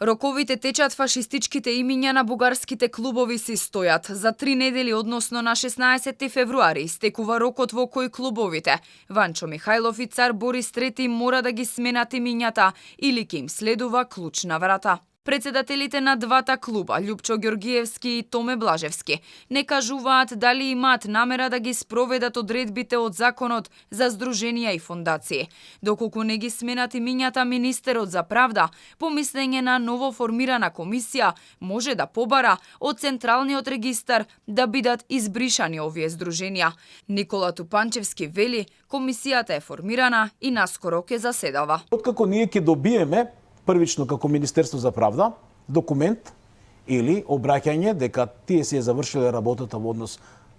Роковите течат, фашистичките имиња на бугарските клубови си стојат. За 3 недели, односно на 16 февруари, истекува рокот во кој клубовите Ванчо Михајлов и Цар Борис III мора да ги сменат имињата или ќе им следува клучна врата. Председателите на двата клуба, Љупчо Ѓоргиевски и Томе Блажевски, не кажуваат дали имаат намера да ги спроведат одредбите од законот за здруженија и фондации. Доколку не ги сменат имињата, министерот за правда, по мислење на новоформирана комисија, може да побара од Централниот регистар да бидат избришани овие здруженија. Никола Тупанчевски вели, комисијата е формирана и наскоро ќе заседава. Откако ние ќе добиеме првично како Министерство за правда документ или обраќање дека тие си е завршиле работата во однос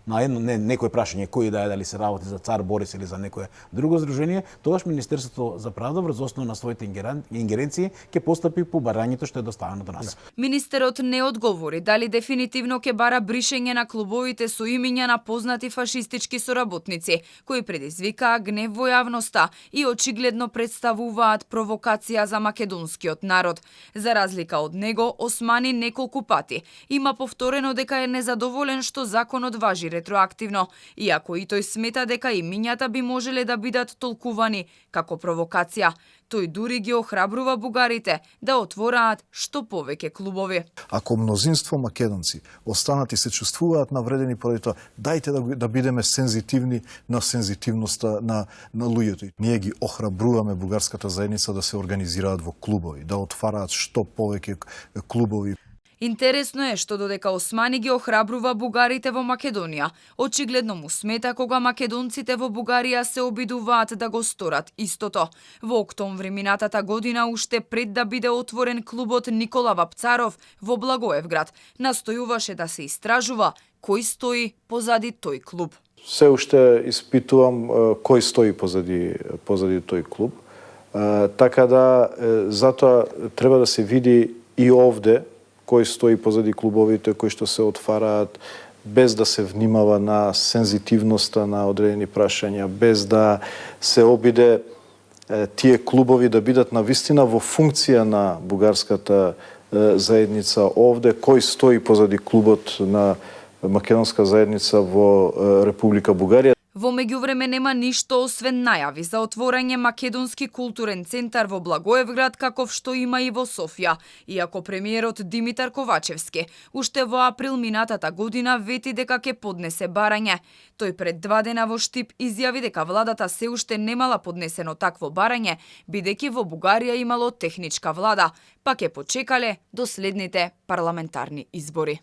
на некој прашање кој да е, дали се работи за Цар Борис или за некое друго здружение, тогаш Министерството за правда врз основа на своите ингеренции ќе постапи по барањето што е доставено до нас. Министерот не одговори дали дефинитивно ќе бара бришење на клубовите со имиња на познати фашистички соработници, кои предизвикаа гнев во јавноста и очигледно представуваат провокација за македонскиот народ. За разлика од него, Османи неколку пати има повторено дека е незадоволен што законот важи ретроактивно, иако и тој смета дека имињата би можеле да бидат толкувани како провокација. Тој дури ги охрабрува бугарите да отвораат што повеќе клубови. Ако мнозинство македонци останат и се чувствуваат навредени поради тоа, дајте да бидеме сензитивни на сензитивноста на луѓето. Ние ги охрабруваме бугарската заедница да се организираат во клубови, да отвараат што повеќе клубови. Интересно е што додека Османи ги охрабрува бугарите во Македонија, очигледно му смета кога македонците во Бугарија се обидуваат да го сторат истото. Во октомври минатата година, уште пред да биде отворен клубот Никола Вапцаров во Благоевград, настојуваше да се истражува кој стои позади тој клуб. Се уште испитувам кој стои позади тој клуб. Така да, затоа треба да се види и овде кој стои позади клубовите, кои што се отвараат, без да се внимава на сензитивноста на одредени прашања, без да се обиде тие клубови да бидат навистина во функција на бугарската заедница овде, кој стои позади клубот на македонска заедница во Република Бугарија. Во меѓувреме нема ништо освен најави за отворање македонски културен центар во Благоевград, каков што има и во Софија, иако премиерот Димитар Ковачевски уште во април минатата година вети дека ќе поднесе барање. Тој пред 2 дена во Штип изјави дека владата се уште немала поднесено такво барање, бидејќи во Бугарија имало техничка влада, па ќе почекале до следните парламентарни избори.